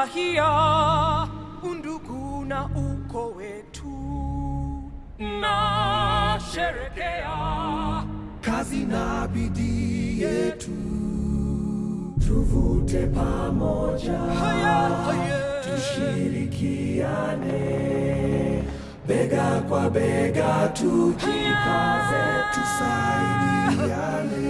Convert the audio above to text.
Nafurahia undugu na uko wetu, na sherekea kazi na bidii yetu, tuvute pamoja, tushirikiane, bega kwa bega, tujikaze, tusaidiane.